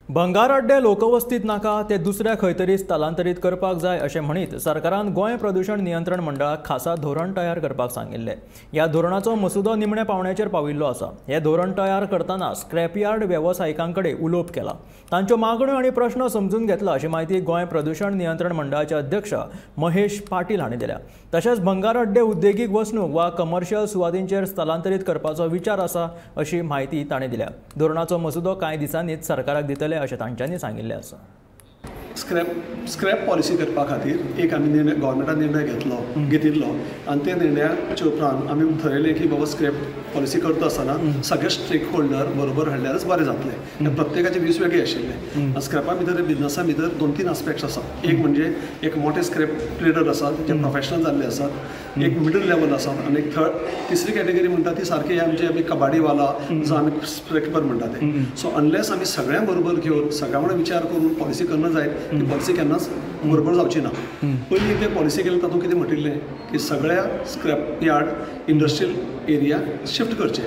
भंगार अड्डे लोकवस्तीत नाका ते दुसऱ्या खंय तरी स्थलांतरीत करपाक जाय अशें म्हणीत सरकारान गोंय प्रदूषण नियंत्रण मंडळाक खासा धोरण तयार करपाक सांगिल्लें। ह्या धोरणाचो मसुदो निमण्या पावण्याचेर पाविल्लो आसा। हें धोरण तयार करतना स्क्रॅपयार्ड वेवसायिकां कडेन उलोवप केलां, तांच्यो मागण्यो आनी प्रश्न समजून घेतला अशी म्हायती गोंय प्रदूषण नियंत्रण मंडळाचे अध्यक्ष महेश पाटील हांणी दिल्या। तशेंच भंगार अड्डे उद्देगीक वसणूक वा कमर्शियल सुवातींचेर स्थलांतरीत करपाचो विचार आसा अशी म्हायती तांणी दिल्या। धोरणाचो मसुदो कांय दिसांनीच सरकाराक दितले अशें तांच्यांनी सांगिल्लें आसा। स्क्रॅप पॉलिसी करपा खातीर एक आमी निर्णय गव्हर्मेंटान निर्णय घेतिल्लो आनी त्या निर्णयाच्या उपरांत आमी थरयलें की बाबा स्क्रॅप पॉलिसी करता आसतना सगळे स्टेक होल्डर बरोबर हाडल्यारच बरें जातलें। प्रत्येकाचे व्यूज वेगळे आशिल्ले। स्क्रॅपा भितर बिजनसा भितर 2-3 आस्पेक्ट्स आसात। एक म्हणजे एक मोठे स्क्रॅप ट्रेडर आसात जे प्रोफेशनल जाल्ले आसात, एक मिडल लेवल आसात आनी एक तिसरी कॅटेगरी म्हणटा ती सारकी आमची आमी कबाडीवाला जो आमी स्क्रॅपर म्हणटा ते। सो अनलेस आमी सगळ्यां बरोबर घेवन सगळ्यां वांगडा विचार करून पॉलिसी करना जायत ती पॉलिसी केन्नाच बरोबर जावची ना। पयलीं एक पॉलिसी केली तातूंत कितें म्हटिल्लें की सगळ्या scrap yard industrial area shift करचे,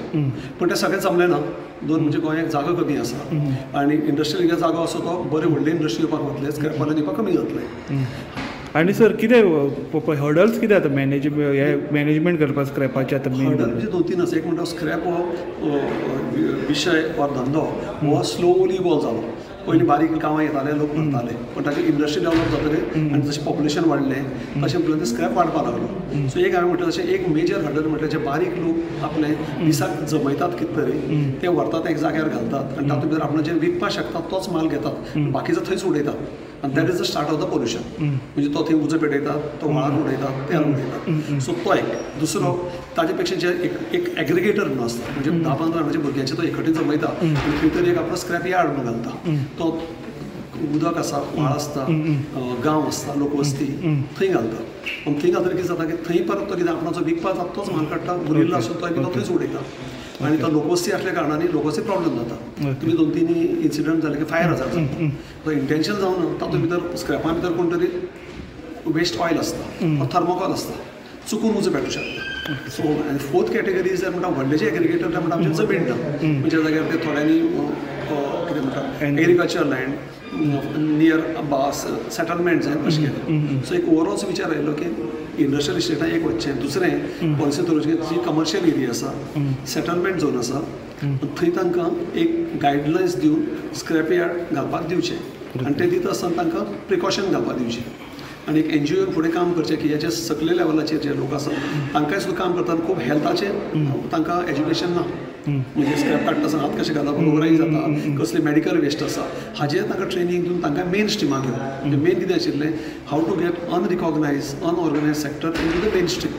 पूण तें सगळें जमलें ना। दोन म्हणजे गोंयाक जागो कमी आसा आनी इंडस्ट्रियल एरिया जागो आसा तो बरे व्हडले इंडस्ट्री येवपाक वतले, स्क्रॅपवाले येवपाक कमी जातले। आनी सर कितें हर्डल्स कितें आतां मॅनेजमेंट करपाक स्क्रॅपाचें? आतां हर्डल म्हणजे 2-3 आसा। एक म्हणटा स्क्रॅप हो विशय वा धंदो हो स्लोली इवॉल्व जालो। पयलीं बारीक गांवां येताले, लोक करताले, पूण ताची इंडस्ट्री डेवलप जातकीर आनी जशें पॉप्युलेशन वाडलें तशें म्हणल्यार स्क्रॅप वाडपाक लागलो। सो एक हांवें म्हटलें तशें एक मेजर हर्डल म्हटल्यार जे बारीक लोक आपले दिसाक जमयतात कितें तरी ते व्हरतात एक जाग्यार घालतात आनी तातूंत भितर आपण जे विकपाक शकतात तोच माल घेतात, बाकीचो थंयच उडयतात आनी that is the start of the pollution. म्हणजे तो थंय उजो पेटयतात, तो व्हाळान उडयतात, तेल उडयतात। सो तो एक। दुसरो ताजे पेक्षा जे एक एग्रिगेटर म्हणून आसता, म्हणजे 10-15 जाणांच्या भुरग्यांचे तो एकवटीत जमयता आनी खंय तरी एक आपलो स्क्रॅप यार्ड म्हणून घालता। तो उदक आसा, व्हाळ आसता, गांव आसता, लोकवस्ती थंय घालता। पूण थंय घालतकीर कितें जाता की थंय परत तो कितें आपणाचो विकपाक जाता तोच माल काडटा, उरिल्लो आसता तो तो थंयच उडयता आनी तो लोकवस्ती आसल्या कारणान लोकवस्ती प्रॉब्लम जाता। तुमी 2-3 इन्सिडंट जाले की फायर हजार्ड जाता, तो इंटेन्शन जावन तातूंत भितर स्क्रॅपा भितर कोण तरी वेस्ट ऑयल आसता, थर्मोकॉल आसता, चुकून उजो पेटूं शकता। सो आनी फोर्थ कॅटेगरी जर म्हणटा व्हडले जे एग्रिगेटर म्हणटा आमचे जमीन ना, म्हणजे जाग्यार ते थोड्यांनी कितें म्हणटा एग्रीकल्चर लँड नियर बास सेटलमेंट जाय अशें केलें। सो एक ओवरऑल विचार आयलो की इंडस्ट्रियल इस्टेटां एक वचचें, दुसरें पॉलिसी दवरची जी कमर्शियल एरिया आसा, सेटलमेंट झोन आसा, थंय तांकां एक गायडलायन्स दिवन स्क्रॅप यार्ड घालपाक दिवचें आनी तें दिता आसतना तांकां प्रिकॉशन घालपाक दिवचें आनी एक एनजीओन फुडें काम करचें की हेच्या सकले लेवलाचेर जे लोक आसात तांकांय सुद्दां काम करतना खूब हेल्थाचें तांकां एज्युकेशन ना, म्हणजे स्क्रॅप काडटा आसतना हात कशें घालप, रोगराई जाता, कसली मेडिकल वेस्ट आसा, हाजेर तांकां ट्रेनींग दिवन तांकां मेन स्ट्रिमाक घेवन मेन कितें आशिल्लें how to get unrecognised unorganised sector into the mainstream.